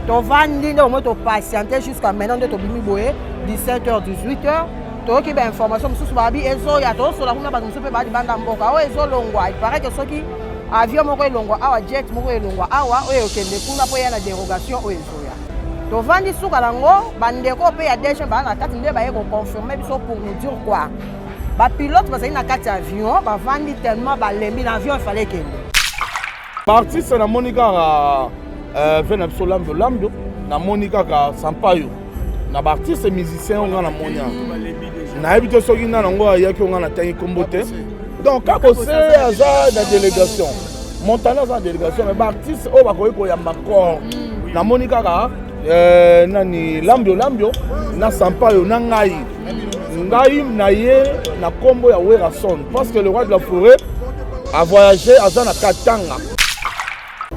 Tovandi nde omoi topatiente jusqu'à maintenant nde tobimi boye 17 h 18 h toyoki bainformation mosusu babi ezoya tozosola kuna bato mosusu mpe baa libanda mboka oyo ezolongwa il paraît que soki avion moko elongwa awa jet moko elongwa awa oyo ekende kuna mpo eya na dérogation oyo ezoya tovandi suka nango bandeko mpe ya dg baa na kati nde baye koconfirme biso pour nous dire quoi bapilote bazali na kati ya avion bavandi tellement balembi na avion efale ekende Baartiste namoni kaka euh, ve na biso lambio lambio namoni kaka sampayo na baartiste musicien oyo nga namoni yango nayebi te soki nani yango ayaki oyo nga natangi nkombo te donc kabose aza na délégation montana aza na délégation mais baartiste oyo bakoki koyamba corps mm. namoni kaka euh, nani lambio lambio na sampayo na ngai ngai na ye na nkombo ya werrason parce que le roi de la forêt a voyagé aza na katanga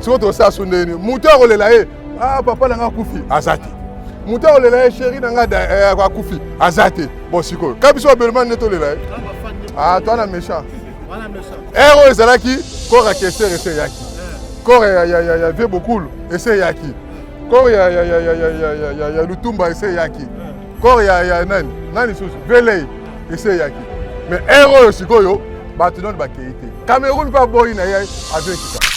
sikoyo tosala so ndenge nini moto akolela ye ah, papa na ngai akufi aza te moto akolela ye sheri na ngai eh, akufi aza te bon sikoyo ka biso babelema nde tolela ye ah, toa na méchant ere oyo ezalaki kor ya kester ese eyaki kor ya vie bokulu ese eyaki kor ya lutumba ese eyaki kor ya nani nani susu velei ese eyaki mais ere oyo sikoyo bato nano bakei te cameroun mpe aboyi na ye avion ekita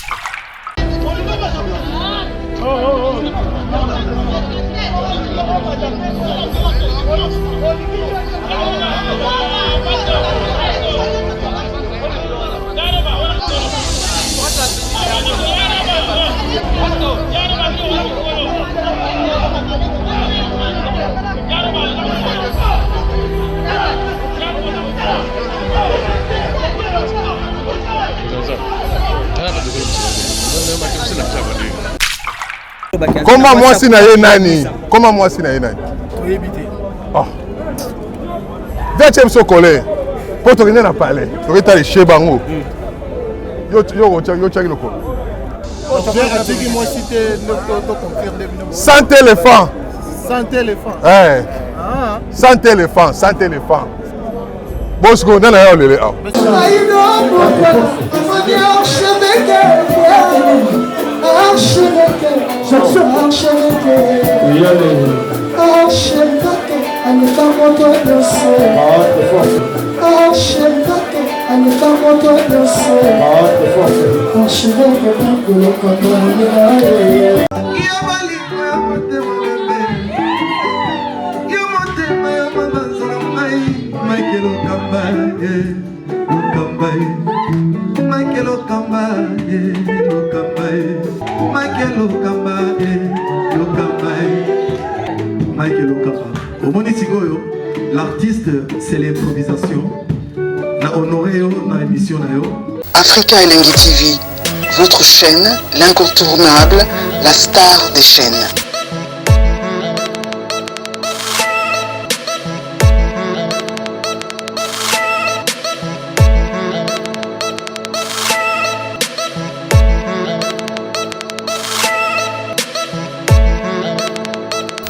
Koma mwasi na ye nani? Koma mwasi na ye nani? Toyebi te. Oh. Viens biso colère. Po tokende na palais. Toketa eshe bango. Hmm. Yo yo yo tiaki lokolo. Atiki mwasi te to confirme bino. Sans éléphant. Sans éléphant. Eh. Ah. Sans éléphant, sans éléphant. Bosco nana ya olele awa. Michael Okamba, eh, Okamba, eh. Michael Okamba, eh, Okamba, eh. Michael Okamba, eh, Okamba, eh. Michael Okamba. Omoni sikoyo, l'artiste, c'est l'improvisation. Na honoré yo na émission na yo. Africa Elengi TV, votre chaîne, l'incontournable, la star des chaînes.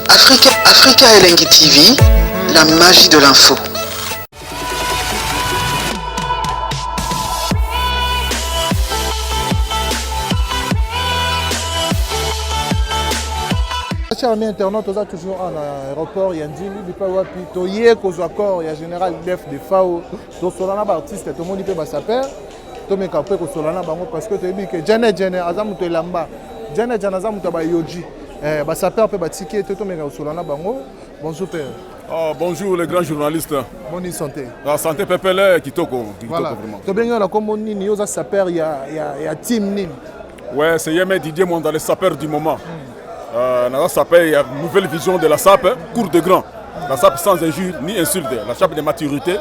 Africa, Africa Elengi TV, la magie de l'info. Cher ami internaute, toza toujours en aéroport ya Ndjili bipai wapi toye kozwa corps ya général Def de Fao tosola na baartiste tomoni mpe basaper tomeka mpe kosola na bango parce que toyebi ke Jene Jene aza moto elamba Jene Jene aza moto ya bayoji eh, basaper mpe batiki ye te tomeka kosola na bango bonjour père Ah, bonjour les grands journalistes. Bonne santé. La santé pepele kitoko, kitoko voilà. vraiment. Tobengi na kombo nini yo oza sapeur ya ya ya team nini? Ouais, c'est Yemé Didier Monda le sapeur du moment. Mm. Euh, na sapeur ya nouvelle vision de la sape, cour de grand. La sape sans injure ni insulte, la sape de maturité mm.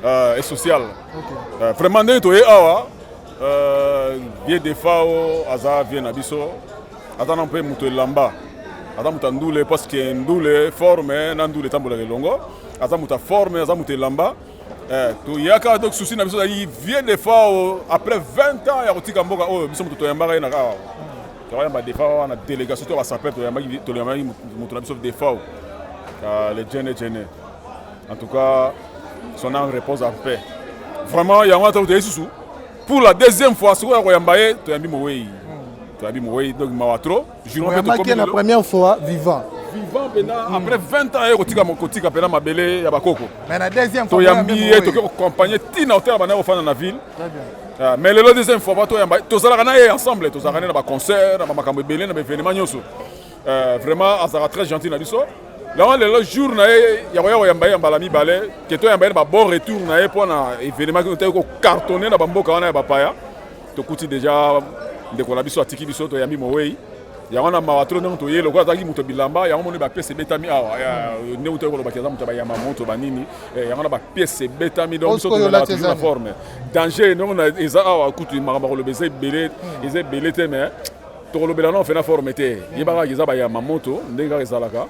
euh, et sociale. Okay. Euh, vraiment ndenge toye awa euh, vieux Defao aza vieux na biso aza na mpe moto elamba aza moto ya ndule parce que ndule forme na ndule etambolaka elongo aza moto ya forme aza moto elamba eh, toyaka donc souci na biso ezali vieux defao après 20 ans ya kotika mboka oyo biso moto toyambaka ye na kaka toyamba defao wana délégation to basaper toyambaki moto na biso defao ah, le jene jene en tout cas son âme repose en paix vraiment yango ata toyei susu pour la deuxième fois sikoyo ya koyamba ye toyambi mowei hmm. Toyebi mowei, donc mawa trop. Jour mpe la première fois vivant. Vivant mpena après 20 ans aye kotika kotika mpena mabele ya bakoko. Mais na deuxième fois toyambi ye, toke koaccompagne ntina hotel banda kofanda na ville. Ah, mais lelo deuxième fois toyamba, tozalaka na ye ensemble, tozalaka ne na baconcert, na bamakambo ebele, na baévénement nyonso. Vraiment azalaka très gentil na biso. Yango lelo jour na ye ya koya koyamba ye ya mbala mibale, ke toyamba ye na babon retour na ye mpo na événement toyaki kocartonne na bamboka wana ya bapaya. Tokuti déjà ndeko na biso atiki biso, toyambi mowei. Yango na mawa trop ndenge toye, lokola azalaki moto bilamba, yango moni bapièce ebetami awa. Ndenge toyei kolobaki, aza moto ya bayamba moto banini, yango na bapièce ebetami. Donc biso tozalaka toujours na forme danger. Ndenge eza awa, kutu makambo koloba eza ebele, eza ebele te, mais tokolobela nano fena forme te. Yebaka kaka eza bayamba moto, ndenge kaka ezalaka.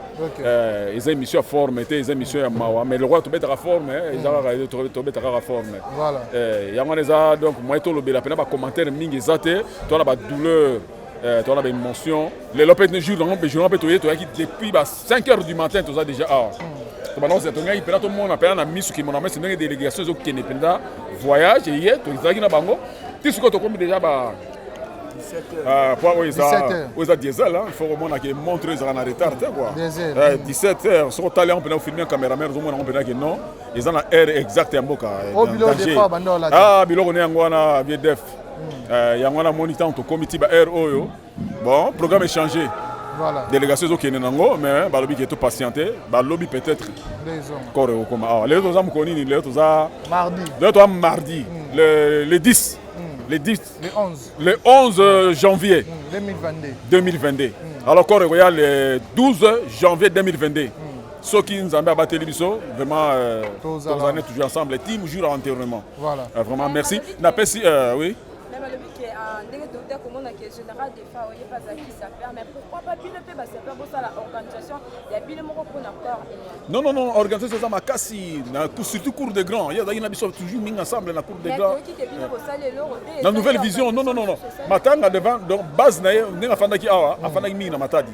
Eza émission ya forme te, eza émission ya mawa, mais lokola tobetaka forme, eza kaka tobeta kaka forme. Yango wana eza. Donc moyen tolobela mpena bacommentaire mingi eza te. Toza na badouleur, toza na baémotion. Lelo mpe jour nango mpe jour mpe toye, toyaki depuis ba 5 heures du matin, toza déjà awa. Tobanda tongaki mpena tomona mpena na misu kimona mesi ndenge délégation ezokende mpenza voyage eye. Tozalaki na bango ti sikoyo tokomi déjà ba po oyo eza diesel. Il faut komona ke montre ezalaka na retard te quoi. 17 heures, soki otali yango mpena, ofilme cameraman, ozomona yango mpena ke non, eza na heure exacte ya mboka. Biloko ne yango wana vieux Def, yango wana moni ntango tokomi ti ba heure oyo. Bon, programme échangé. Délégation ezokende nango, mais balobi ke topatiente, balobi peut-être corps ekokoma awa. Lelo toza mokolo nini? Lelo toza mardi. Lelo toza mardi, le 10, le 10. Le 11. Le 11 janvier 2022. 2022. Alors corps ekoya le 12 janvier 2022, soki Nzambe abateli biso. Vraiment tozali toujours ensemble ti jour ya enterrement. Vraiment merci, napesi oui. Mais balobi ke ndenge touta komona ke général Defao ye mpe azalaki sapeur, mais pourquoi pas bino mpe basapeur bosala organisation ya bino moko mpona corps? Non, non, non, organisation eza makasi, surtout cour de grand. Ye azalaki na biso toujours mingi ensemble na cour de grand. Na Nouvelle Vision. Non, non, non, non, matanga devant. Donc base na ye, ndenge afandaki awa, afandaki mingi na Matadi.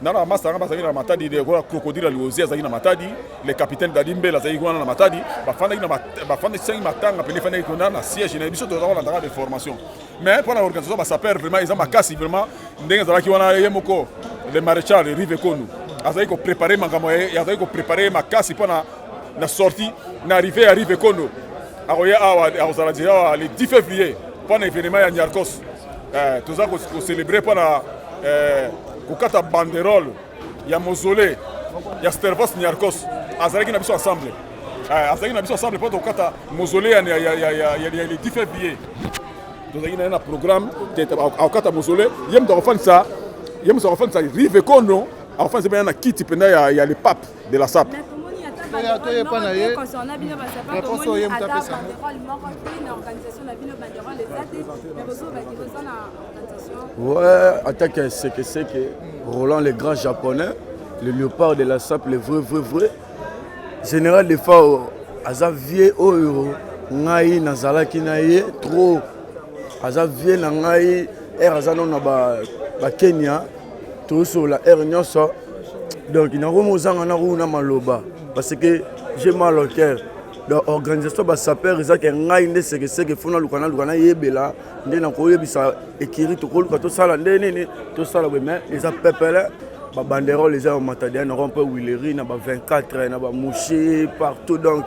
Nana bamasta yanga bazalaki na Matadi, lokola Crocodile ya Liozi azalaki na Matadi, le capitaine Dadi Mbele azalaki wana na Matadi. Bafandaki, bafandisaki matanga pene, efandaki kuna na siège na biso. Toza kolandaka de formation, mais mpo na organisation basapeur, vraiment eza makasi. Vraiment ndenge ezalaki wana, ye moko le maréchal Rive Konu azalaki koprépare makambo, azalaki koprépare makasi mpo na sortie, na arrivé ya Rive Kono. Akoya awa, akozala déjà awa le 10 février mpo na événement ya Niarcos. Toza kocélébrer mpo na kokata banderole ya mausolée ya Stervos Niarcos. Azalaki na biso ensemble, azalaki na biso ensemble mpo tokata mausolée ya le 10 février. Tozalaki na ye na programme, akokata mausolée. Ye moto akofandisa, ye moto akofandisa Rive Kono, akofandisa mpenza na kiti mpenza ya le pape de la sape. Concernant bino basapeur, tomoni ata banderole moko te na organisation na bino. Banderole eza te, mais bozobaki boza na organisation. Ouais, attaque Seke Seke, Roland le grand Japonais, le léopard de la sape, le vrai vrai vrai général Defao. Aza vieux oyo ngai nazalaki na ye trop, aza vieux na ngai. Ere aza nano na bakenya, tozosola ere nyonso. Donc nakomi ozanga na kuna maloba parce que j'ai mal au cœur. Donc organisation basapeur ezaki ngai nde sekeseke, fo naluka, naluka nayebela nde nakoyebisa ekiri. Tokoluka tosala nde nini, tosala boye, mais eza pepele. Babanderole eza ya Matadi na rond point Huilerie, na ba 24, na bamouche partout. Donc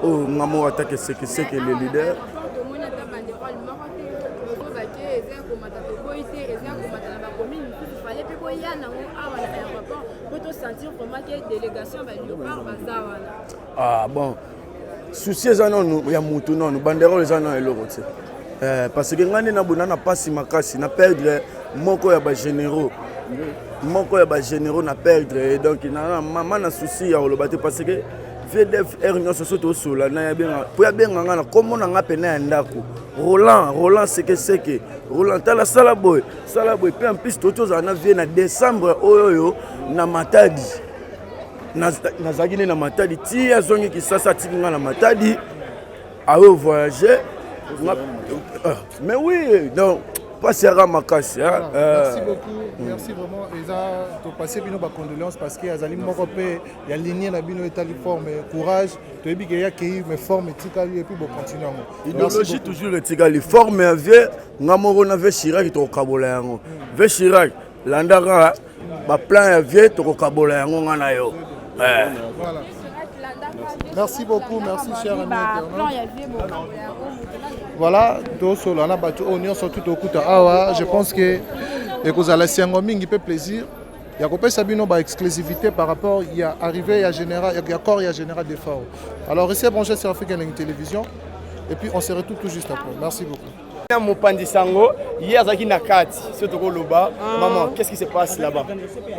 oyo nga moko atake sekeseke, le leader. Tomoni ata banderole moko te. Bozobake eza ya komata, toboyi te, eza ya komata na bacommune mosusu. Fallait mpe boya nango awa na aéroport po tosentir vraiment ke délégation baléopard baza wana. Ah bon, souci eza nanu ya mutu, nanu banderole eza nanu eloko te, parce que ngai nde nabona na mpasi makasi na perdre moko ya bagénéraux, moko ya bagénéraux na perdre. Donc na mama na souci ya koloba te, parce que VDFR nyonso so tosola na yabenga po yabenga nga na kombo na nga pene ya ndako, Roland, Roland Sekeseke, Roland tala, sala boye, sala boye. Mpe en plus to tozala na vieux na décembre oyo oyo na Matadi. Nazalaki nde na Matadi ti azongi Kisasa, atiki nga na Matadi, ayo voyage. Mais oui, donc Mpasi yaka makasi. Merci beaucoup, merci vraiment. Eza topase bino bacondoléance parce que azali moko mpe ya lignée na bino etali forme. Courage, toyebi ke yakei, mais forme etikali et puis bocontinue yango. Idéologie toujours etikali, forme ya vieux. Nga moko na vieux Chirac tokokabola yango. Vieux Chirac, landaka baplan ya vieux, tokokabola yango nga na yo. Voilà. Merci beaucoup, merci cher ami internaute. Voilà, tosolo na bato oyo nyonso tu tokuta awa. Je pense que ekozala siango mingi mpe plaisir ya kopesa bino baexclusivité par rapport ya arrivée ya général, ya corps ya général Defao. Alors restez branchés sur African Link Télévision et puis on se retrouve tout juste après. Merci beaucoup. Na mopanzi sango ye azalaki na kati so tokoloba. Maman, qu'est-ce qui se passe là-bas?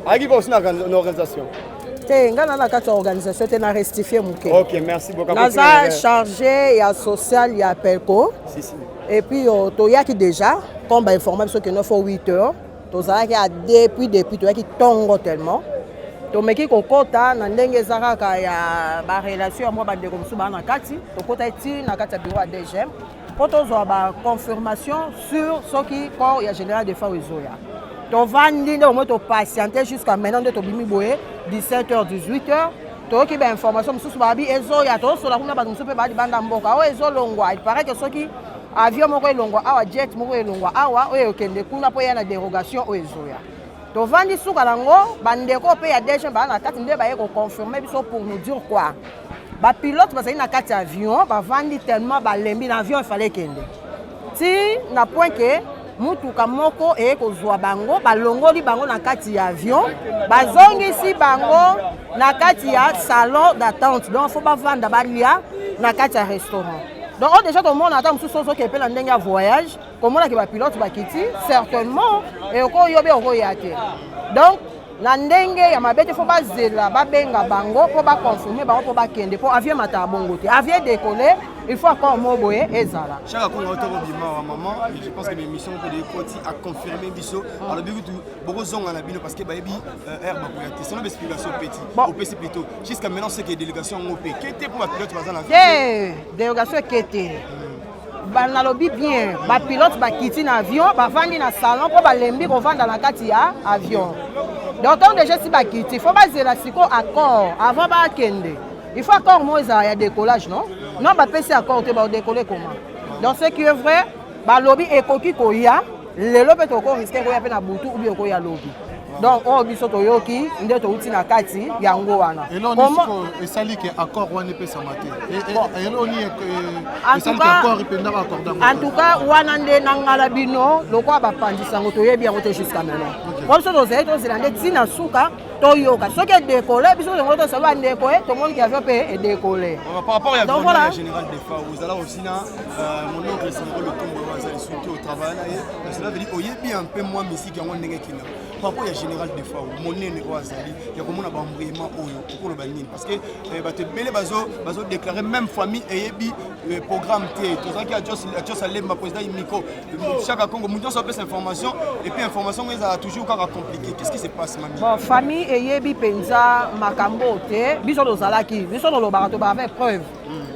Ayaki mpe aussi na organisation? Te, ngai na kati ya organisation te, na rectifie moke. Ok, merci beaucoup. Naza chargé ya social ya pelco. Si, si. Et puis toyaki déjà comme bainforma biso ke 9 8 heures tozalaki ya depuis toyaki ntongo tellement tomeki kokɔta na ndenge eza kaka ya barelation ya mwa bandeko mosusu baa na kati. Tokɔta ti na kati ya bureau ya DGM mpo tozwa baconfirmation sur soki corps ya général Defao ezoya. Tovandi nde omoi, topatiente jusqu'à maintenant. Nde tobimi boye 17 heures, 18 heures, toyoki bainformation mosusu babi ezoya. Tozosola kuna, bato mosusu mpe baa libanda mboka oyo ezolongwa. Il paraît que soki avion moko elongwa awa, jet moko elongwa awa oyo ekende kuna mpo eya na dérogation oyo ezoya. Tovandi, suka nango bandeko mpe ya DG baa na kati nde baye koconfirme biso pour nous dire quoi: bapilote bazali na kati ya avion, bavandi tellement balembi na avion. Efale ekende ti na point ke mutuka moko eye kozwa bango, balongoli bango na kati ya avion, bazongisi bango na kati ya salon d'attente. Donc faut bavanda, balia na kati ya restaurant. Donc oyo déjà tomona ata mosusu ozoke mpe na ndenge ya voyage, komonaki bapilote bakiti, certainement ekoyobi okoya te. Donc na ndenge ya mabe te, faut bazela babenga bango mpo baconfirme bango mpo bakende, mpo avion mataka bongo te. Avion décollé, il faut accord mo boye ezala. Chaque Kongo tokobima wa maman, je pense que l'émission mpe de ekoti aconfirme biso, alobi kutu bokozonga na bino parce que bayebi aire bakoya te. Selon baexplication petit opesi plutôt, jusqu'à maintenant c'est que délégation yango mpe kete mpo bapilote baza na Te, délégation eke te. Nalobi bien, bapilote bakiti na avion, bavandi na salon mpo balembi kovanda na kati ya avion. Donc ntango déjà si bakiti, faut bazela sikoyo accord avant bakende. Il faut accord moko ezala ya décollage. Non, non, bapesi accord te, badécolle comment? Donc ce qui est vrai, balobi ekoki koya lelo mpe tokorisquer koya mpe na butu ou bien ekoya lobi. Donc oyo biso toyoki nde touti na kati yango wana. Esali ke accord wana epesama te, eloni esali ke accord mpenza baaccord? En tout cas wana nde nangala bino lokola bapanzisa yango, toyebi yango te jusqu'à maintenant. Po biso tozali tozela nde ntina suka toyoka soki edécolle. Biso yango tosala bandeko e tomoniki avion mpe edécolle. Par rapport ya Donc voilà. Général Defao ozala aussi na mon oncle Sandro Lutumbo azali surtout au travail na ye. Cela veut dire oyebi un peu moi musique yango ndenge ekenda. Par rapport ya général Defao monene oyo azali ya komona baembrayement oyo, okoloba nini? Parce que bato ebele bazodéclare, même famille eyebi programme te. Tozalaki Adios Alemba, président Imiko Chaka Congo, moto nyonso apesa information et puis information ngo ezala toujours kaka compliqué. Qu'est-ce qui se passe, mami? Bon, famille eyebi mpenza makambo te. Biso tozalaki, biso tolobaka, tobaka avec preuve.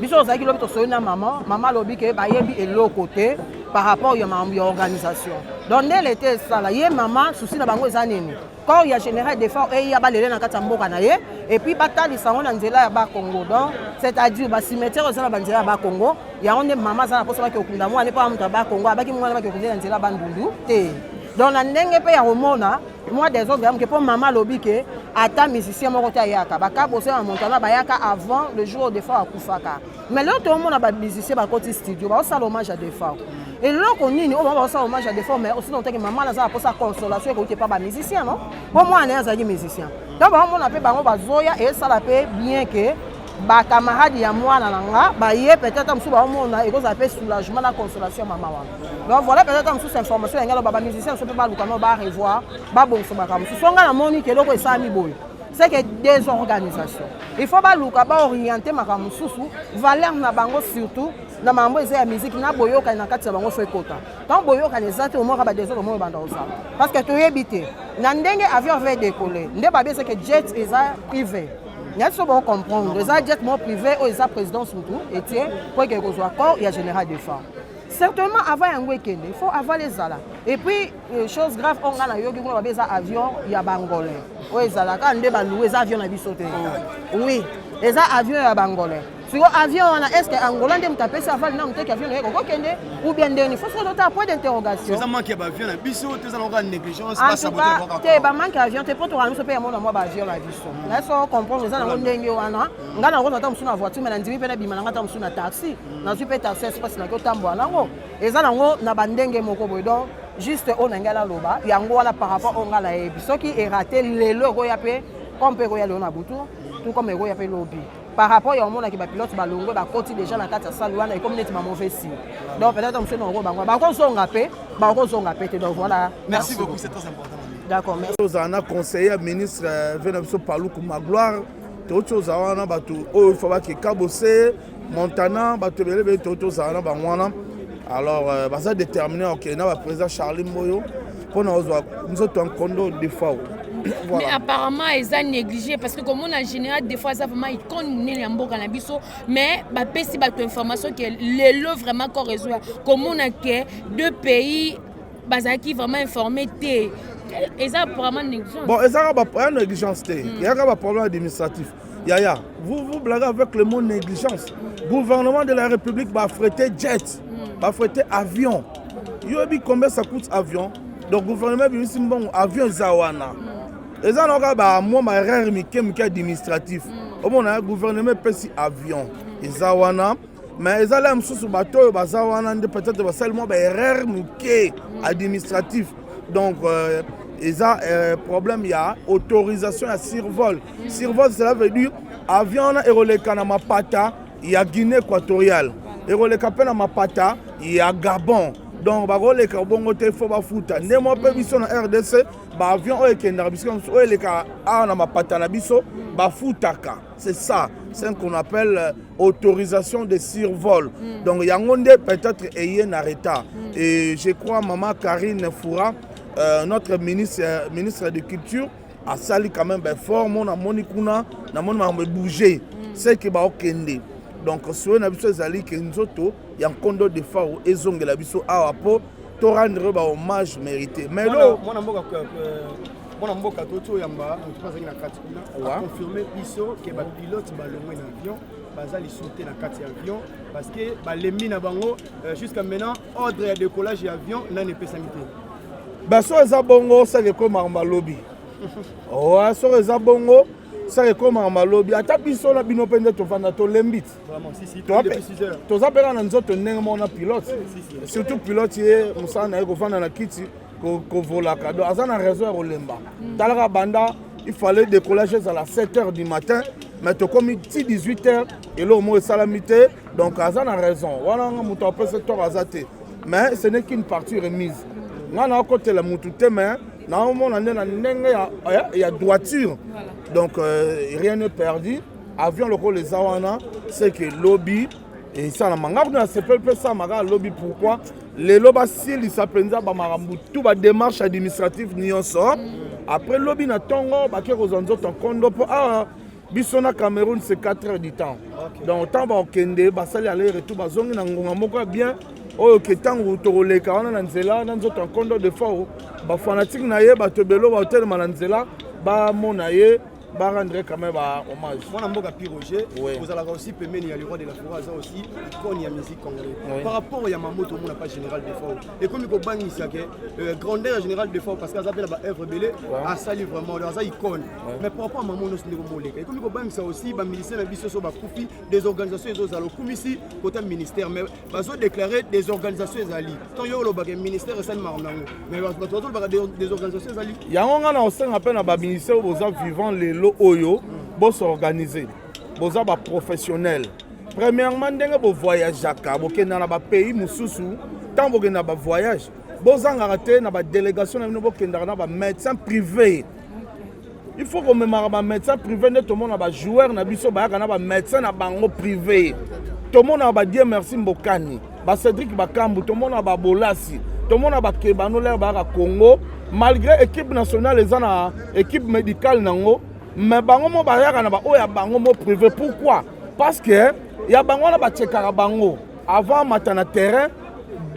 Biso tozalaki lobi, tosoli na mama. Mama alobi ke bayebi eloko te par rapport ya makambo ya organisation. Donc nde lete esala ye mama susi na bango eza nini? Corps ya général Defao eya, balele na kati ya mboka na ye et puis batalisa yango na nzela ya Bakongo. Donc c'est-à-dire bacimetière eza na banzela ya Bakongo. Yango nde mama aza na mposa baki okunda mwana mpo moto ya Bakongo abaki mwana baki okunda na nzela ya Bandundu te. Donc na ndenge mpe ya komona mwa désordre ya moke, mpo mama alobi ke ata musicien moko te ayaka. Bakabose ya Montana bayaka avant le jour Defao akufaka, mais lelo toomona bamusicien bakoti studio, baosala hommage ya Defao. Eloko nini oyo bango baosala hommage ya Defao? Mais aussi longtemps mama naza na mposa consolation ekoki te pa bamusicien, non, mpo mwana ye azalaki musicien. Donc baomona mpe bango bazoya, esala mpe bien ke bacamarade ya mwana na nga baye. Peut-être mosusu baomona ekozala mpe soulagement na consolation ya mama wana. Donc voilà, peut-être mosusu information yangi aloba, bamusicien mosusu mpe baluka no barevoir, babongisa makambo mosusu. So ngai namoni ke eloko esalami boye, c'est que désorganisation. Il faut baluka baoriente makambo mosusu, valeur na bango, surtout na makambo eza ya musique na boyokani na kati ya bango. Faut ekota ntango boyokani eza te, omoka badésordre moko ebanda kozala, parce que toyebi te na ndenge avion va décoller. Nde babi eza ke jet eza privé nayati so bocomprendre, eza jet moko privé oyo eza présidence mutu etie mpo eke kozwa corps ya général Defao. Certainement avant yango ekende, il faut aval ezala. Et puis euh, chose grave oyo ngai nayoki kuna babe eza avion ya bangolais oyo ezalaka nde baloue eza avion na biso te. Oui, eza avion ya bangolais. Siko avion wana est ce que Angola nde moto apesi aval na moteki avion na ye kokokende ou bien ndeni faut soki totala point d'interrogation. Eza manque ya baavion na biso to eza nango négligence? En tout cas te, bamanque ya avion te, mpo tokana biso mpe ya mona mwa baavion na biso na so comprendre eza nango ndenge wana. Ngai nakozwa ata mosusu na voiture, mais nandimi mpe nabima na ngai ata mosusu na taxi, nazwi mpe taxi express naki otambola nango, eza nango na bandenge moko boye. Donc juste oyo na ngai naloba yango wana par rapport oyo ngai nayebi, soki erate lelo, ekoya mpe comme mpe ekoya lelo na butu, tout comme ekoya mpe lobi. Par rapport ya omonaki bapilote balongwe, bakoti déjà na kati ya salle wana, ekomi neti bamauvais signe. Donc peut-être mosusu nango bango bakozonga mpe, bakozonga mpe te. Donc voilà. Merci beaucoup, c'est très important. D'accord, merci. Ozala na conseiller ya ministre ve na biso Paluku Magloire, touti ozala wana, bato oyo fa bakeka bose Montana, bato ebele ebele touti ozala na bango wana. Alors baza déterminé okende na baprésident Charlie Mboyo mpona kozwa nzoto ya nkondo Defao. Voilà. Mais apparemment eza négligé, parce que komona général des fois aza vraiment icône monene ya mboka na biso, mais bapesi bato information ke lelo vraiment corps ezoya, komona ke deux pays bazalaki vraiment informé te, eza apparemment négligence. Bon, ezaka ba négligence te, eyaka baproblème administratif. Yaya, vous vous blaguez avec le mot négligence. Gouvernement de la République baaffrété jet, baaffrété avion. Yoyebi combien ça coûte, avion? Donc gouvernement ebimisi mbongo, avion eza wana. Eza na kaka bamwa baerreur mike mike administratif. Omona gouvernement epesi avion, eza wana, mais eza la mosusu bato oyo baza wana nde peut-être basali mwa baerreur moke administratif. Donc eza problème ya autorisation ya survol. Survol, cela veut dire avion wana ekoleka na mapata ya Guinée équatoriale, ekoleka mpe na mapata ya Gabon. Donc bakoleka bongo te, fo bafuta. Nde mo mpe biso na RDC, baavion oyo ekendaka bisika mosusu, oyo elekaka awa na mapata na biso, bafutaka. C'est ça, c'est ce qu'on appelle autorisation de survol. Donc yango nde peut-être eye na retard. Et je crois mama Karine Foura, notre ministre de culture, asali quand même baeffort. Mo namoni kuna, namoni makambo ebouge, c'est que baokende. Donc souhait na biso ezali ke nzoto ya nkondo Defao ezongela biso awa mpo to rendre ba hommage mérité. Mais lo mwana mboka, mwana mboka, toti oyamba moto mpe azalaki na kati kuna, aconfirme biso ke bapilote balongwe na avion, baza lisusu te na kati ya avion, parce que balembi na bango. Jusqu'à maintenant ordre ya décollage ya avion nani epesami te. Baso eza bongo, saka ekomaka balobi oa. Soki eza bongo, saka ekomaka balobi. Ata biso na bino mpe nde tovanda, tolembi ti toza mpe kaka na nzoto ndenge moko na pilote. Surtout pilote, ye mosala na ye kovanda na kiti, kovolaka, donc aza na raison ya kolemba. Talaka banda il fallait décollage ezala 7 heures du matin, mais tokomi ti 18 heures, eloko moko esalami te. Donc aza na raison wana, nga moto apesa tort aza te, mais ce n'est qu'une partie remise. Nga naokotela motu te, mais naomona nde na ndenge ya droiture. Donc rien n'est perdu. Avion lokola eza wana, c'est que lobi esalama. Nga kuna nasepeli mpe esalamaka lobi. Pourquoi? Lelo basilisa mpenza bamakambo tu, badémarche administrative nyonso, après lobi na ntongo bake kozwa nzoto nkondo, mpo awa biso na Cameroun c'est 4 heures du temps. Donc ntango bakokende, basali aller retour, bazongi na ngonga moko ya bien oyo ke ntango tokoleka wana na nzela na nzoto ya nkondo Defao, bafanatike na ye, bato ebele baotelema na nzela, bamona ye, barendre quand même ba hommage. Mwana mboka Pi Roger, ozalaka aussi pembeni ya le roi de la forêt, aza aussi icône ya musique congolais. Par rapport ya mamoto omona pa général Defao, ekomi kobangisa ke grandeur ya général Defao, parce que aza mpe na baœuvre ebele asali, vraiment aza icône, mais par rapport ya mamo nyonso ndenge moleka, ekomi kobangisa aussi bamusicien na biso so bakufi, des organisations ezozala. Okumisi kota ministère, mais bazodéclare des organisations ezali. Ntango yo olobaka ministère esali makambo nango, mais bato bazolobaka des organisations ezali. Yango ngai na kosenga mpe na baministère oyo boza vivant lelo oyo, bosorganize, boza baprofessionnel. Premièrement, ndenge bovoyageaka, bokenda na bapays mosusu, ntango bokenda na bavoyage, bozangaka te na badélégation na bino, bokendaka na bamédecin privé. Il faut komemaka bamédecin privé. Nde tomona bajoueur na biso bayaka na bamédecin na bango privé, tomonaka badie merci Mbokani, bacédrik Bakambu, tomona babolasi, tomona bakebano lere bayaka Congo. Malgré équipe nationale eza na équipe médicale nango, mais bango mo bayaka na baoyo ya bango mo privé. Pourquoi? Parce que ya bango wana bachekaka bango avant mata na terrain.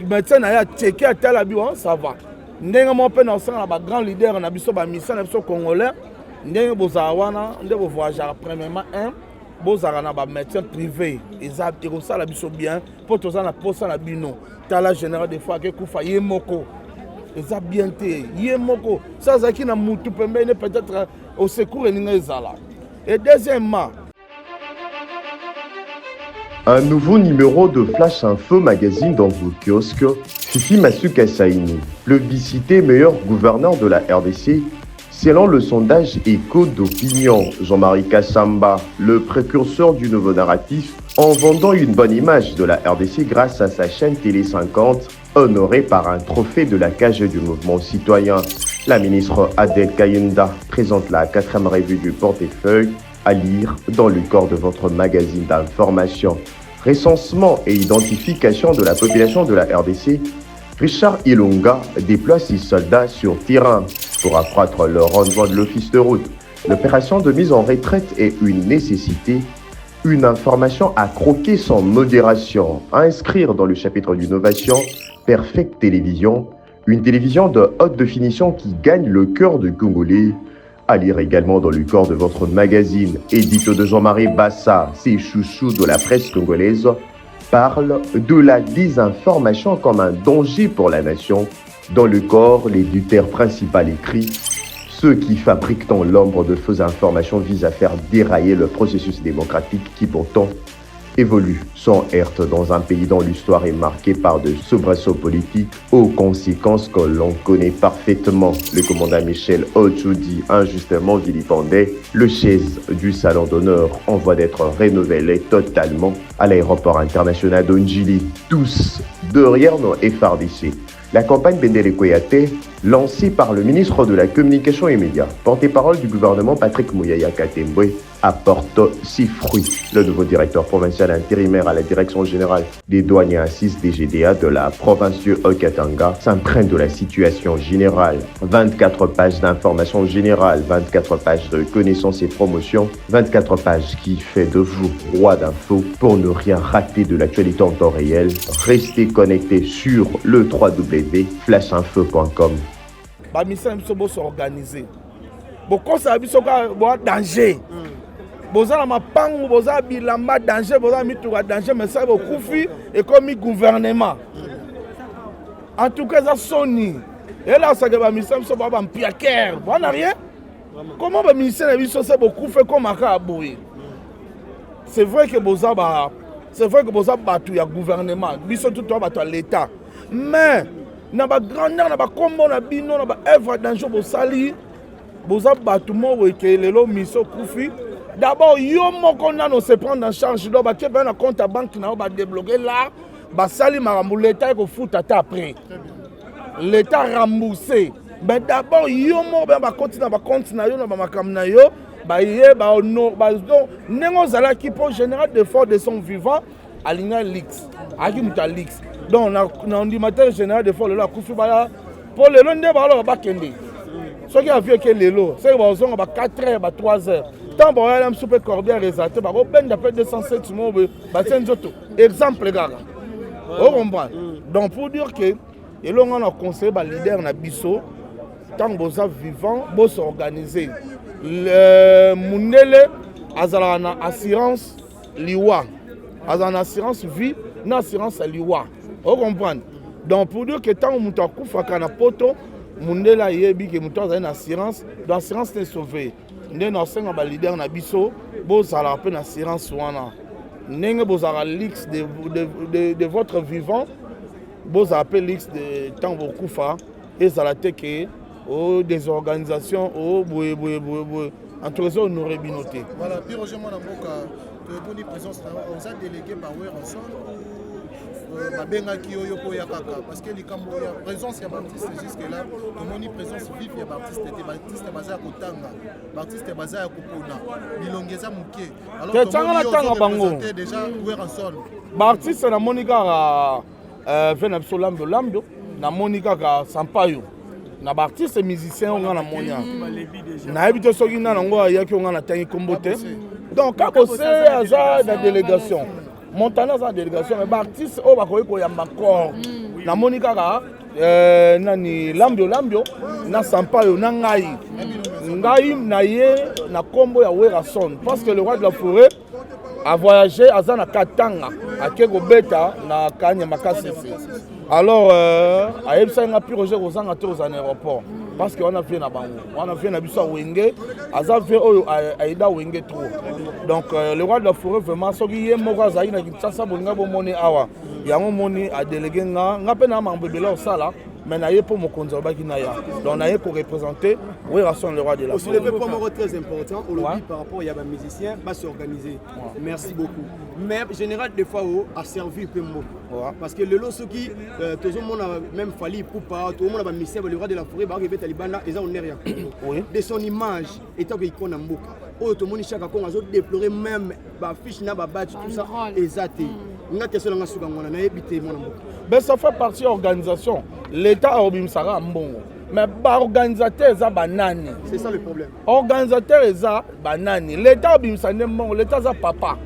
Médecin na ye acheke, atala bi, ça va. Ndenge moko mpe na osala na bagrand leader na biso, bamusicien na biso congolais, ndenge bozala wana nde bovoyageaka. Premièrement, un, bozalaka na bamédecin privé, eza ekosala biso bien, mpo toza na posa na bino. Tala, général Defao akekufa ye moko, eza bien te. Ye moko so azalaki na mutu pembeni, peut-être au secours elinga ezala. Et deuxièmement, Un nouveau numéro de Flash Info Magazine dans vos kiosques. Fifi Masuka Saini, plébiscité meilleur gouverneur de la RDC, selon le sondage Écho d'opinion. Jean-Marie Kassamba, le précurseur du nouveau narratif, en vendant une bonne image de la RDC grâce à sa chaîne Télé 50, honorée par un trophée de la cage du mouvement citoyen. La ministre Adèle Kayinda présente la quatrième revue du portefeuille, à lire dans le corps de votre magazine d'information. Recensement et identification de la population de la RDC, Richard Ilunga déploie ses soldats sur terrain pour accroître le rendement de l'office de route. L'opération de mise en retraite est une nécessité, une information à croquer sans modération, à inscrire dans le chapitre d'innovation. Perfect Télévision, une télévision de haute définition qui gagne le cœur du Congolais. À lire également dans le corps de votre magazine. Édito de Jean-Marie Bassa, ses chouchous de la presse congolaise, parle de la désinformation comme un danger pour la nation. Dans le corps, l'éditeur principal écrit: Ceux qui fabriquent dans l'ombre de fausses informations visent à faire dérailler le processus démocratique qui pourtant évolue sans heurte dans un pays dont l'histoire est marquée par de soubresauts politiques aux conséquences que l'on connaît parfaitement. Le commandant Michel Ochoudi, injustement vilipendé, le chaise du salon d'honneur en voie d'être renouvelé totalement à l'aéroport international de Ndjili. Tous derrière nos FARDC. La campagne Bendele Koyate, lancée par le ministre de la Communication et Médias, porte-parole du gouvernement Patrick Muyaya Katembwe, apporte ses fruits. Le nouveau directeur provincial intérimaire à la direction générale des douanes et assises DGDA de la province du Haut-Katanga s'imprègne de la situation générale. 24 pages d'informations générales, 24 pages de connaissances et promotions, 24 pages qui fait de vous roi d'infos pour ne rien rater de l'actualité en temps réel. Restez connectés sur le www.flashinfo.com. Bamusicien na biso, bos'organiser. Bokosala biso kaka boa danger, boza na mapangu, boza na bilamba danger, boza na mituka danger, mais soki bokufi, ekomi gouvernement. En tout cas, eza soni, elakisaka bamusicien biso boa bampiakere, boa na rien. Comment bamusicien na biso se bokufa ekomaka boye? C'est vrai que boza ba, c'est vrai que boza bato ya gouvernement, biso tu toa bato ya l'état, mais na bagrandeur na bakombo na bino, na baœuvre danger bosali, boza bato moko boye ke lelo miso okufi, d'abord yo moko nano se prendre en charge. Donc batie mpe na compte ya banque na yo, badébloquer la, basali makambo, l'état ekofuta te. Après l'état remboursé, mais d'abord yo moko bena bakoti na bacompte na yo, na bamakambo na yo, baye donc ndenge ozalaki. Mpo général Defao, de son vivant, alinga luxe, ayaki moto ya luxe. Donc na ndima te général Defao lelo akufi, baya mpo lelo nde baloba bakende. Soki avion eke lelo, soki bazonga ba 4 heures, ba 3 heures, ntango baoyala mosusu mpe corbillard eza te, bakobenda mpe 207 mo boye, batie nzoto, exemple kaka, ocomprendre. Donc pour dire que elongo na conseiller baleader na biso, ntango boza vivant, bos'organiser. Mundele azalaka na assurance liwa, azala na assurance vie na assurance ya liwa, ocomprendre. Donc pour dire que ntango moto akufaka na poto, mundele ayebi ke moto azali na assurance, donc assurance te sauve. Nde na osenga baleader na biso, bozalaka mpe na assurance wana. Ndenge bozalaka luxe de votre vivant, bozala mpe luxe de ntango bokufa. Ezala te ke o désorganisation, o boye boye boye boye. En tout cas, eza honore bino te. Voilà, Pi Roger, mwana mboka, toyeboni présence na yo. Oza délégué par Werrason ou babengaki yo, yo mpo oya kaka? Parce que likambo ya présence ya baartiste jusque là, tomoni présence vive ya baartiste te. Baartiste baza ya kotanga, baartiste baza ya kopona, bilongi eza moke. Te, tianga na tanga bango. Déjà Werrason. Baartiste, namoni kaka ve na biso Lambio Lambio, namoni kaka Sampayo na baartiste musicien oyo nga namoni. Nayebi te soki nani yango ayaki, oyo nga natangi nkombo te. Donc Kabose aza na délégation, Montana aza na délégation, mais baartiste oyo bakoki koyamba corps. Namoni kaka euh, nani Lambio Lambio na Sampayo na ngai. Ngai na ye na kombo ya Werrason parce que le roi de la forêt a voyagé aza na Katanga ake kobeta na Kanyama Kasese. Alors euh, ayebisaki nga Pie Roger kozanga te kozala na aéroport parce que wana vie na bango wana vie na biso ya Wenge aza vie oyo aida Wenge trop. Donc euh, le roi de la forêt vraiment soki ye moko azalaki na Kinshasa bolinga bomoni awa yango moni adelege nga nga mpe na makambo ebele osala mais naye mpo mokonzi alobaki naya donc naye koreprésente Werrason le roi de la forêt. point moko très important olobi ouais. par rapport ya bamusicien basorganiser ouais. Merci beaucoup mais général Defao a servi mpe mboka ouais. Parce que lelo soki euh, tozomona même Fally Ipupa tozomona bamusicien le roi de la forêt bakoki ebeta libanda eza honneur ya Congo oui. De son image etant que icône ya mboka oyo tomoni Chaka Congo azodéplorer même bafiche na babadge tout ça eza te. Nga question nanga suka ngwana nayebi te mwana mboka. Ben ça fait partie organisation. L'État aobimisaka mbongo. Mais baorganisateur eza banani? C'est ça le problème. Organisateur eza banani? L'État abimisa nde mbongo, l'État aza papa.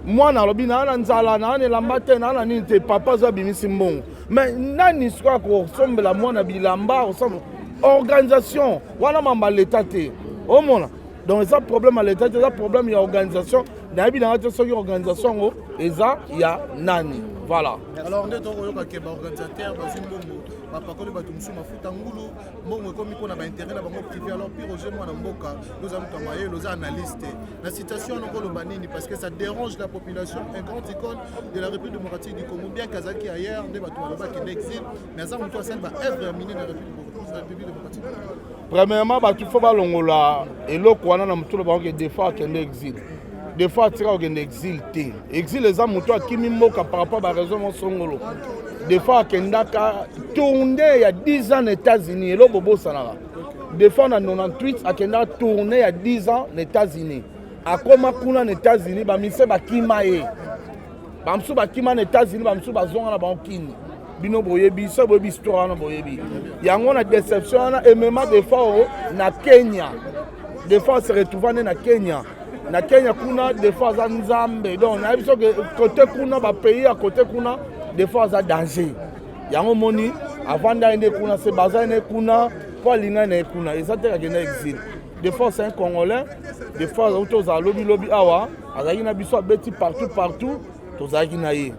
Mwana alobi naa na nzala, naa na elamba te, naa na nini te, papa azo abimisi mbongo. Mais nani sikoyo akosombela mwana bilamba, akosombela organisation wana mamba l'État te. Omona? Donc eza problème ya l'État te, eza problème ya organisation. Nayebi nanga te soki organisation yango eza ya nani. Voilà. Alors nde tokoyoka ke baorganisateur bazwi mbongo bapakoli bato mosusu mafuta ngulu mbongo ekomi mpona baintérêt na bango privé. Alors Pie Roger mwana mboka oza moto ya mayele oza analyste na situation wana okoloba nini? Parce que ça dérange la population, un grand icône de la République démocratique du Congo, bien qu'azalaki ailleurs nde bato baloba akende exil, mais aza moto asali baœuvre ya minene na République démocratique du Congo. Premièrement, bato fo balongola eloko wana na motu na bango ke Defao akende exil. Defao atika kokende exil te. Exil eza moto akimi mboka par rapport baraison mosongolo. Defao akendaka tournée ya 10 ans na États-Unis, eloko bobosanaka. Defao na 98 akendaka tournée ya 10 ans na États-Unis. Akoma kuna na États-Unis, bamise bakima ye. Bamosusu bakima na États-Unis, bamosusu bazonga na bango kini. Bino boyebi so boyebi histoire wana, boyebi yango na déception wana emema Defao na Kenya. Defao se retrouva nde na Kenya. Na Kenya kuna Defao aza nzambe. Donc nayebi soki kote kuna bapays ya kote kuna Defao aza danger. Yango moni avanda ye nde kuna se baza ye nde kuna mpo alinga na ye kuna eza te akenda exil. Defao c'est un Congolais. Defao azalaki tozala lobi lobi awa azalaki na biso abeti partout partout tozalaki na ye.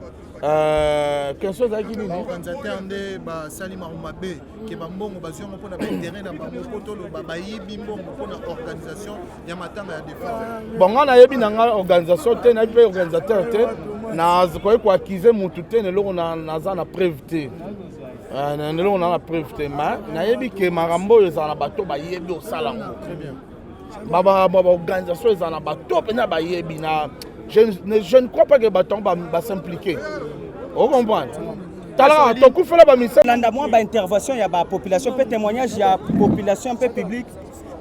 Question ezalaki nini? Baorganisateur nde basali makambo mabe ke bambongo bazwi yango mpona baintérêt na bango mpo toloba bayibi mbongo mpona organisation ya matanga ya Defao. Bon, ngai nayebi na ngai organisation te, nayebi mpe organisateur te, nakoki koaccuser mutu te na eloko naza na preuve te. Na eloko naza na preuve te, mais nayebi ke makambo oyo ezala na bato bayebi osala yango. Baorganisation ezala na bato mpenza bayebi na je ne crois pas que bato yango bas'impliquer. Ocomprendre? Talaka tokufela bamisa landa mwa baintervention ya bapopulation mpe témoignage ya population mpe public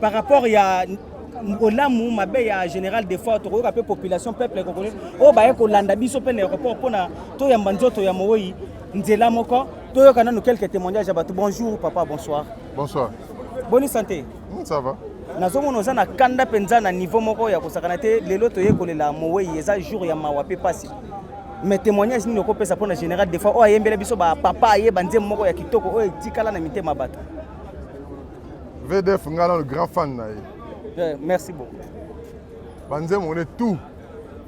par rapport ya olamu mabe ya général Defao. Tokoyoka mpe population, peuple congolais oyo baye kolanda biso mpe na aéroport mpona toyamba nzoto ya mowei nzela moko. Toyoka nanu quelques témoignages ya bato. Bonjour papa, bonsoir. Bonsoir. Boni santé? Ça va. Nazomona oza na kanda mpenza na niveau moko ya kosakana te. Lelo toye kolela mowei, eza jour ya mawa mpe pasi, mais témoignage nini okopesa mpona général Defao oyo ayembela biso bapapa ayeba nzembo moko ya kitoko oyo etikala na mitema bato? VDF nga nano grand fan na ye. Merci beaucoup. Banzembo ne tout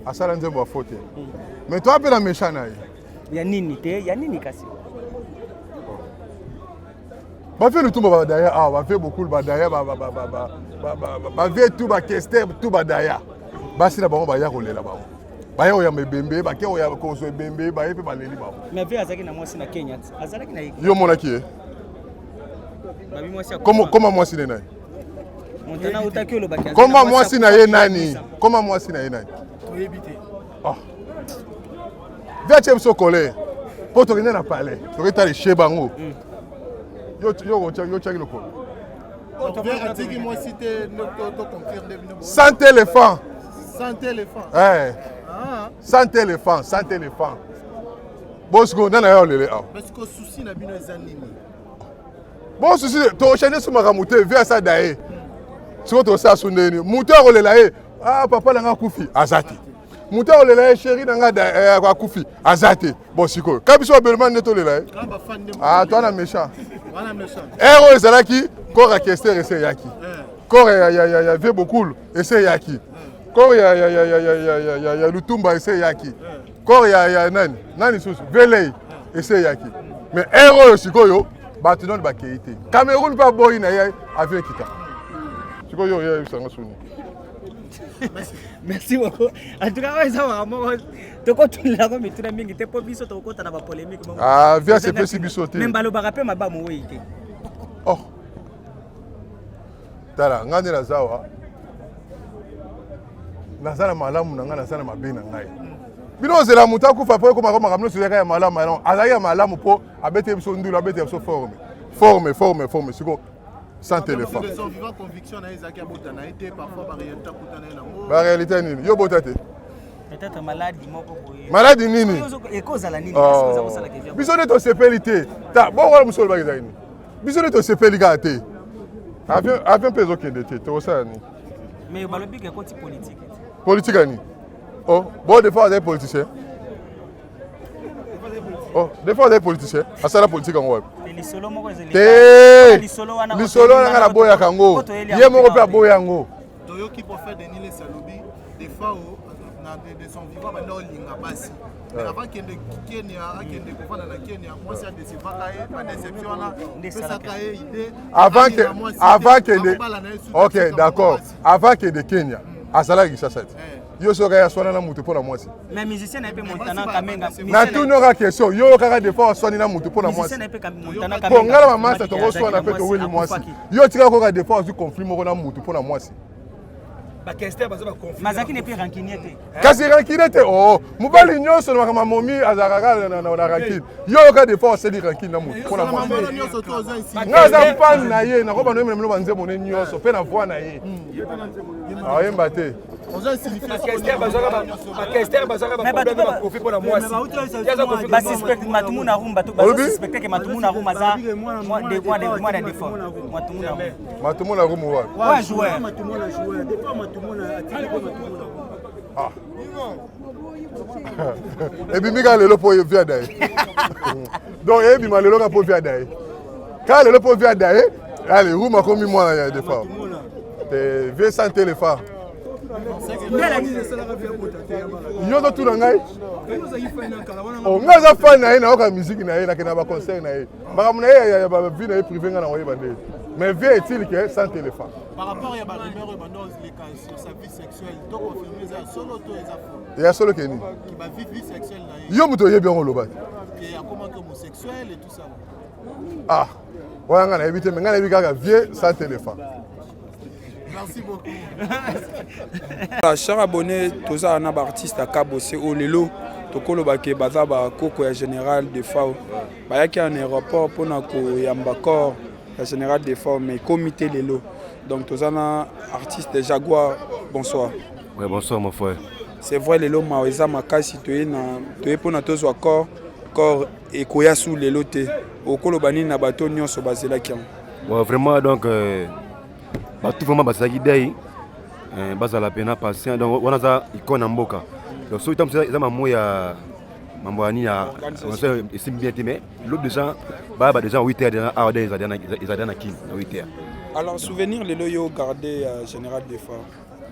asala nzembo ya faux te, mais toa mpe na méchant na ye. Ya nini te, ya nini kasi? Bavie Lutumba badaya awa, bavie Bokulu badaya, bavie tout bakester tout badaya basi na bango baya kolela bango, baya koyamba ebembe, bake kozwa ebembe, baye mpe baleli bango. Mais vie azalaki na mwasi na Kenya, azalaki na ye. Yo omonaki ye? Babi mwasi. Koma mwasi ne nani? Montana utaki olobaki. Koma mwasi na ye nani? Koma mwasi na ye nani? Toyebi te. Vie atie biso colère mpo tokende na palais toketala eshe bango. Yo tiaki lokolo. Atiki mwasi te, toconfirme bino. Sans éléphant. Sans éléphant. Eh. Sans éléphant, sans éléphant. Bosiko nana ya olele awa. Parce que souci na bino eza nini? Bon, souci tochange so makambo te. Vie asada ye sikoyo tosala so ndeni moto akolela ye ah papa nanga akufi aza te. Moto akolela ye chéri na ngai eh, akufi aza te. Bon sikoyo ka biso babelema nde tolela ye. Ah toi na méchant. Heure oyo ezalaki corps ya Kester ese eyaki. Corps ya ya ya ya Vieux Bokul ese eyaki. Corps ya ya ya ya ya ya ya ya Lutumba ese eyaki. Corps ya ya nani? Nani susu? Velei ese eyaki. Mais heure oyo sikoyo bato nano bakei te. Cameroun mpe aboyi na ye avion ekita. Sikoyo oyo oyebisa nga soni. Merci beaucoup. En tout cas, oyo eza makambo moko tokotunela yango mituna mingi te mpo biso tokokota na bapolémique moko. Ah, vieux asepesi biso te. Mais balobaka mpe mabe ya mowei te. Oh. Tala, ngai nde naza awa. Naza na malamu na ngai, naza na mabe na ngai. Bino ozela moto akufa mpo ekomaka makambo nyonso ezalaka ya malamu non azalaki ya malamu mpo abeteli biso ndulu abeteli biso forme forme forme forme siko sans téléphone baréalité nini yo bota te peut-être maladi moko boye maladi nini ekozala nini oh. biso nde tosepeli te ta bongo wana mosu olobaki ezali nini biso nde tosepeli kaka te avion mpe ezokende te tokosala nini mais balobi ke ekoti politique politique ya nini oh bon des fois azali politicien Oh, des fois azali politicien asala politique yango wapi te lisolo wana ngai naboyaka yango ye moko mpe aboya yango toyoki prophète denis lesi alobi defao na de son vivant banda olinga basi mais avant akende kenya akende kofanda na kenya mwasi adesevaka ye badeception wana pesaka ye idée avant akende ok d'accord avant akende kenya azalaki kisasa te yo soki aswana na motu mpo na mwasi mais musicien na ye mpe Montana Kamenga natuni oka question yo kaka des fois oswani na motu mpo na mwasi mpo ngai na mamasa tokoswana mpe toweli mwasi yo tika koka des fois ozwi conflit moko na motu mpo na mwasi mazalaki ne mpe rancunier te kasi rancunier te oo oh, mobali nyonso na makambo ya momi azalaka kaka na rancune yo yoka des fois osali rancune na motu mpo na mwasi ngai aza fan na ye nakoba noyembela bino banzembo ne nyonso mpe na voi na ye ayemba te Matumuna Rumba bazosuspecte ke Matumuna Rumba aza mwana defo Matumuna Rumba Matumuna Rumba wapi? Ouais joueur Ah. ebimi kaka lelo mpo via daye donc ebima lelo kaka mpo via daye kaka lelo mpo via daye ale ruma akomi mwana ya defa te vie sans telefa yo ozotuna ngai oh, ngai aza fan na ye nayoka miziki na ye nakenda na baconcert na ye makambo na ye ya bavie na ye privé ngai nakoyeba nde mais vie est-il que sans téléphone par rapport ya barumeur oyo bando oleka sur sa vie sexuelle to confirme eza ya solo to eza faux ya solo ke nini yo moto oyebi yango oloba te ah wana ngai nayebi te me ngai nayebi kaka vie sans téléphone Merci beaucoup. Cher abonné, toza na ba artiste ya Kabose oyo lelo tokoloba ke baza bakoko ya général Defao bayaki en aéroport mpona koyamba corps ya général Defao mais ekomi te lelo donc toza na artiste Jaguar bonsoir. Ouais, bonsoir mon frère. C'est vrai lelo mawa eza makasi toye na toye mpona tozwa corps corps ekoya su lelo te okoloba nini na bato nyonso bazelaki yango Ouais, vraiment donc euh, bato vraiment bazalaki dei euh, bazala mpena patient donc wana aza icone ya mboka donc soki ntango eza mamo ya mambo ya nini ya esimbi bien te mais lobi déjà bayaba déjà 8 heures déjà awa de ezali na kini na 8 heures alors souvenir lelo yo garde ya général defa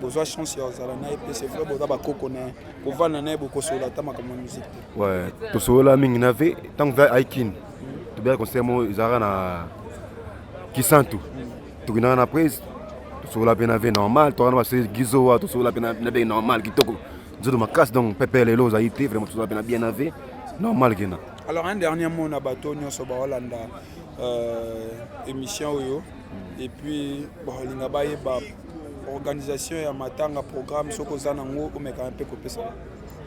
bozwa chance ya kozala na ye mpe c'est vrai boza bakoko na ye kovanda na ye bokosolola ata makambo ya musique te ouais tosolola mingi na ve ntango ve ayi kini tobeyaka concert moko ezalaka na kisantu tokendaka na prise tosolola mpe na ve normal tokana base gizowa tosolola mpe na be normal kitoko nzoto makasi donc pepe lelo ozali te vraiment tosolola mpe na bien na ve normal kena alors un dernier mot na bato nyonso baolanda euh, émission oyo et puis balinga bayeba organisation ya matanga programme soki oza nango omekaka mpe kopesa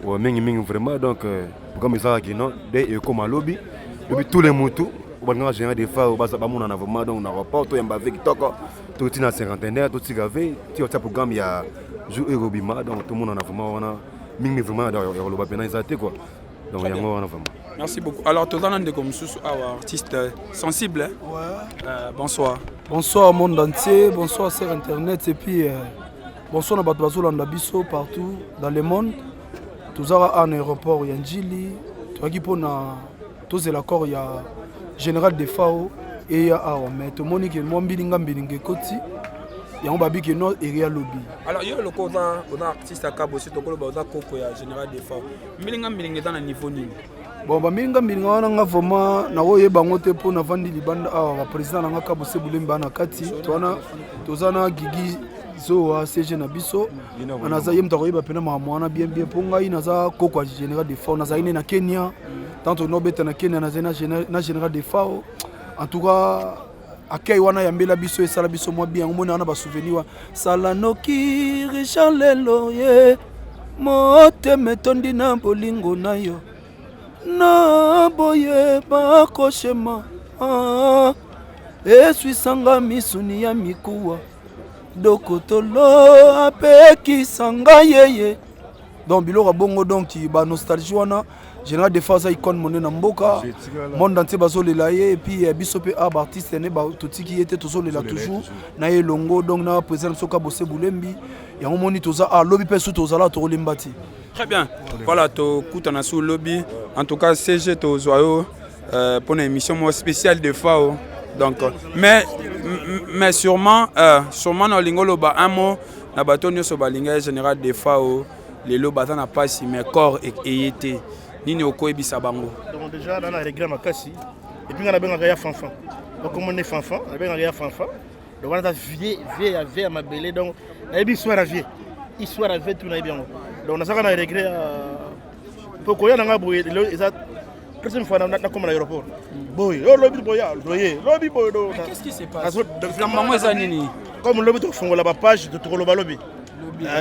ouais, mingi mingi vraiment donc euh, programme ezalaka kino nde ekoma lobi lobi tous les mutu balingaka général des fois baza bamonana vraiment donc na rapport toyamba ve kitoko totina cinquantenaire totika ve ti otia programme ya jour oyo ekobima donc tomonana vraiment wana mingi vraiment ya koloba mpena eza te quoi donc yango wana vraiment merci beaucoup alors toza na ndeko mosusu awa artiste euh, sensible hein? ouais. euh, bonsoir bonsoir monde entier bonsoir sur internet et puis euh, bonsoir na bato bazolanda biso partout dans le monde. Tozaka awa na aéroport ya Ndjili, toyaki mpona tozela corps ya général Defao eya awa, mais tomoni ke mwa mbilinga mbilinga ekoti yango babi ke no eya lobi. Alors yo loko oza oza artiste ya Kabose, tokoloba oza koko ya général Defao, mbilinga mbilinga eza na niveau nini? Bon, bambilinga mbilinga wana nga vraiment nakoyeba yango te mpo navandi libanda awa. Baprésident na nga Kabose Bulembe na kati towana, toza na Gigi Zoa CG na biso, naza ye moto akoyeba mpena makambo wana bien bien, mpo ngai naza koko ya général Defao. Nazali ne na Kenya, tant tobeta na Kenya, nazali na général Defao. En tout cas akei wana yambela biso, esala biso mwa bien. Omoni wana basouvenir wana, sala noki Richard lelo ye motema etondi na bolingo na yo na boye bakoshema eswisanga misuni ya mikuwa dokotolo apekisanga yeye. Donc biloko ya bongo, donc banostalgie wana. Général Defao aza icône monene na mboka, monde entier bazolela ye. Et puis biso mpe a baartiste ne totiki ye te, tozolela toujours na ye elongo, donc na président biso Kabose Bulembi. Yango moni toza a lobi mpe su tozala, tokolemba te. Très bien, voilà, tokutana su lobi. En tout cas CG, tozwa yo mpona émission moko spéciale Defao. Donc mais sûrement na olingi oloba un mot na bato nyonso balinga ye général Defao, lelo baza na mpasi, mais corps eye te, nini okoyebisa bango? Donc déjà na regret makasi. Et puis nga nabengaka ya Fanfan, bakomone Fanfan, nabengaka ya Fanfan. Donc wana aza vieux, vieux ya vieux ya mabele. Donc nayebi histoire ya vieux, histoire ya vieux tout nayebi yango. Donc nazaka na regret po koya na nga boye lelo eza troisième fois nakoma na aéroport boye. Oyo lobi boye, loye lobi boye. Qu'est-ce qui se passe? Bango eza nini? Comme lobi tokofongola bapage, tokoloba lobi.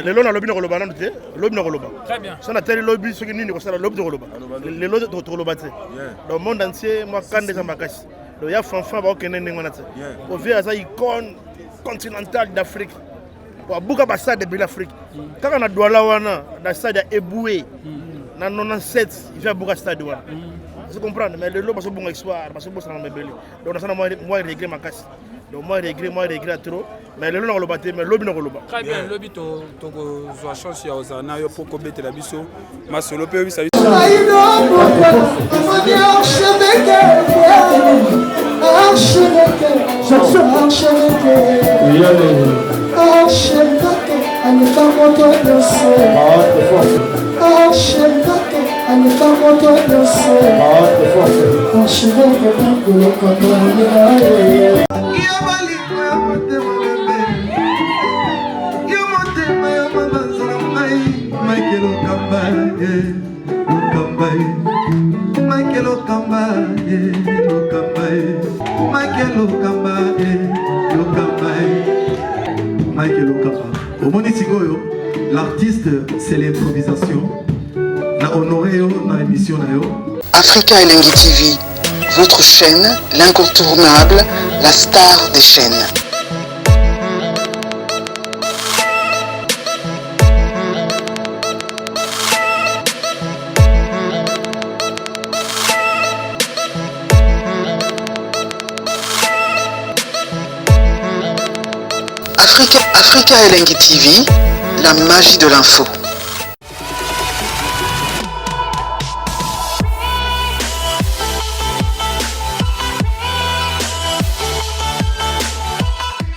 Lelo nalobi na koloba nanu te, lobi na koloba. So natali lobi soki nini kosala, lobi tokoloba, lelo tokoloba te. Donc monde entier mwa kanda eza makasi. Donc ya Fanfan bakokende ndenge wana te. Ovie aza icône continentale d'Afrique, abuka bastade ebele Afrique. Kaka na Douala wana, na stade ya Eboué na 97, il abuka stade wana. Ozo comprendre? Mais lelo bazobonga histoire, bazobosana mebele. Donc naza na mwa regret makasi. Donc mwa regret, mwa regret trop, mais lelo nakoloba te, mais lobi nakoloba. Très bien, lobi tokozwa chance ya kozala na yo mpo kobetela biso masolo mpe oyebisa biso. Archevêque aleka moto nyonso, archevêque aleka moto nyonso, archevêque bakoloka. Yo bolingo ya motema bebe, yo motema ya mabanza na ngai, Michael Okamba ye, Lokamba ye, Michael Okamba ye, Lokamba ye, Michael Okamba ye, Lokamba ye, Michael Okamba. Omoni sikoyo, l'artiste, c'est l'improvisation. Na honoré yo na émission na yo. Africa Elengi TV, votre chaîne, l'incontournable, la star des chaînes. Africa Elengi TV, la magie de l'info.